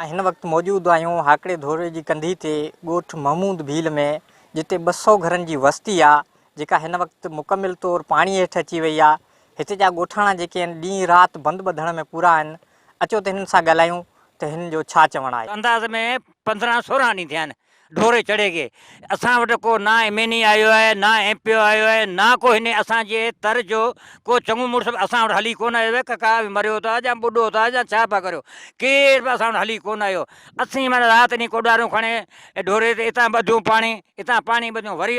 هن وقت موجود آهيون هاڪڙي ڌوري جي ڪنڌي تي ڳوٺ محمود ڀيل ۾ جتي 200 گهرن جي وستي آ جيڪا هن وقت مڪمل طور پاڻي هيٺ اچي وئي آ هتي جا ڳوٺاڻا جيڪي آهن ڏينهن رات بند ٻڌڻ ۾ پورا آهن اچو ته هنن سان ڳالهايون ته هنن جو ڇا چوڻ آهي. انداز ۾ 15 16 ڏينهن ٿيا آهن ڍوري چڙهي کي اسان وٽ ڪو نه ايم اين اي آيو آهي نه ايم پي او آيو آهي نه ڪو هن اسان جي تر جو ڪو چڱو مڙس به اسان وٽ هلي ڪونه آيو آهي ڪڪا اوهين مريو ٿا يا ٻڏو ٿا يا ڇا پيا ڪريو ڪير به اسان وٽ هلي ڪونه آيو اسين معنيٰ رات ڏينهن ڪوڏاريون کڻي ڍوري تي اتان ٻڌيون پاڻي اتان پاڻي ٻڌيون وري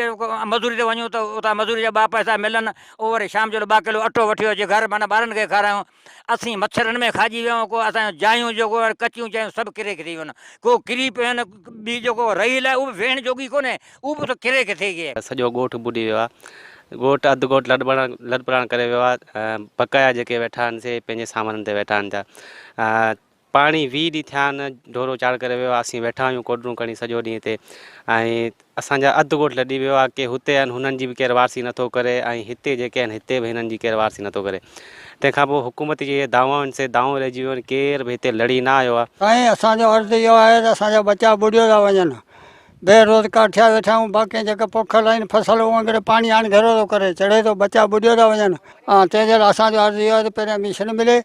مزوري تي وڃون ته اتان مزوري جا ٻه پئسا ملن اهو وري شام جو ٻه ڪلو اٽو وٺي اچي گهر معنيٰ ٻارن کي کارايون اسين مڇرن ۾ کاڄي ويا آهيون، ڪو اسان جون جايون جيڪو آهن ڪچيون جايون سڀ ڪري ٿي ويون آهن، ڪو ڪري پيو آهن، ٻي جيڪو رهيل آهي اهو به ويهڻ جوڳي ڪونهي، اهو به ته ڪري ڪٿي گئي. سڄو ڳوٺ ٻڏي ويو آهي، ڳوٺ اڌ ڳوٺ لڏپلاڻ ڪري ويو آهي، بقايا جيڪي ويٺا آهن سي پنهنجي سامانن تي ويٺا آهن ٿا. پاڻي 20 ڏينهن ٿيا آهن ڍورو چاڙهه ڪري ويو آهي اسين ويٺا آهيون ڪوڏرون کڻي سڄو ڏينهن هتي ۽ اسان جا اڌ ڳوٺ لڏي ويو آهي ڪي هتي آهن هنن جي به ڪير وارثي نٿو ڪري ۽ هتي جيڪي آهن هتي به هنن جي ڪير وارثي نٿو ڪري تنهن کان پوء حڪومت جي اهي دعوائون آهن سي دعوائون رهجي ويون آهن ڪير به هتي لڙي نه آيو آهي. سائين اسان جو عرض اهو آهي ته اسان جا ٻچا ٻڏيو ٿا وڃن بي روزگار ٿيا ويٺا آهيون باقي جيڪي پوکيل آهن فصل اهي ڪري پاڻي هاڻي گهرو ٿو ڪري چڙهي ٿو ٻچا ٻڏيو ٿا وڃن تنهن جي لاء اسان جو عرض اهو آهي ته پهريان مشن ملي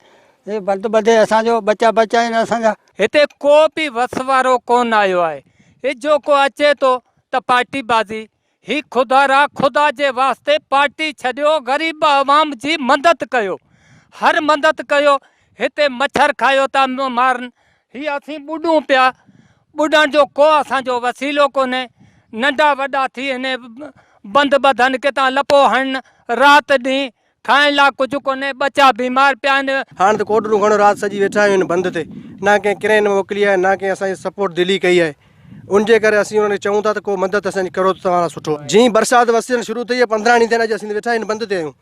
هي بند ٻڌي اسان جو ٻچا بچائين اسان جا. هتي ڪو به وس وارو ڪونه آيو آهي. هي جو ڪو اچي ٿو ته پارٽي بازي. هي خدا را خدا جي واسطي پارٽي ڇڏيو غريب عوام جي مدد ڪيو. هر مدد ڪيو. هتي مڇر کايو ٿا مارن. هي اسين ٻڏون پيا. ٻڏڻ جو ڪو اسان جو وسيلو ڪونهي. ننڍا وڏا ٿي هن بند ٻڌن ڪٿان لپو هڻن رات ڏينهن کائڻ لاء ڪجهه ڪونهي، ٻچا بيمار پيا آهن. هاڻ ته ڪوڏرون کڻو رات سڄي ويٺا آهيون هن بند تي، نه ڪنهن ڪرين موڪلي آهي نه ڪنهن اسان جي سپورٽ دلي ڪئي آهي، ان جي ڪري اسين انهن کي چئون ٿا ته ڪو مدد اسان جي ڪرو ته توهان لاء سٺو. جيئن برسات وسجڻ شروع ٿي آهي 15 ڏينهن ٿيا آهن اڄ اسين ويٺا هن بند تي آهيون،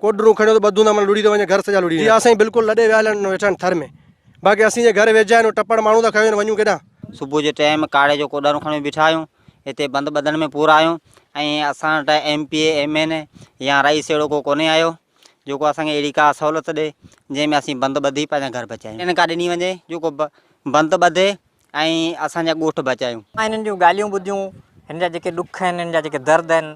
ڪوڏرون کڻيو ته ٻڌون ٿا معنيٰ لڙهي ٿو وڃي گهر سڄا لڙهي ويا. جي ها سائين بلڪل لڏي ويا هلن ويٺا آهن ٿر ۾ باقي اسين جي گهر ويجها آهن اهي ٽپڙ ماڻهو ٿا کنيو وڃون ڪيڏانهن. صبح جو ٽيم ڪاڙهي جو ڪوڏارون کڻيو بيٺا آهيون هتي بند ٻڌڻ ۾ پورا آهيون ۽ اسان وٽ M P A, M N A يا رئيس اهڙو ڪو ڪونهي آيو جيڪو اسان کي اهڙي ڪا سهولت ڏي جنهن ۾ اسين بند ٻڌي پنهنجا گهر بچايون. ڪا ڏني وڃي جيڪو بند ٻڌي ۽ اسان جا ڳوٺ بچايون. هنن جون ڳالهيون ٻڌيون، هن جا جيڪي ڏک آهن، هن جا جيڪي درد آهن،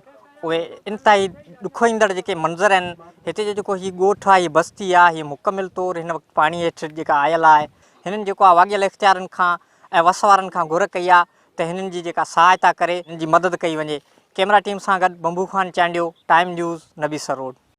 اهي انتهائي ڏکوئيندڙ جيڪي منظر آهن، هتي جو جيڪو هي ڳوٺ آهي، هي بستي آهي، هي مڪمل طور هن وقت پاڻي هيٺ جيڪا آيل آهي، هنن جيڪو آهي واڳيل اختيارن کان ۽ وس وارن کان گهر ڪئي آهي ته هنن جي جيڪا سهائتا ڪري هنن جي مدد ڪئي وڃي. ڪيمرا ٽيم سان گڏ Bamboo Khan Chandio, time news, Nabi Sar road.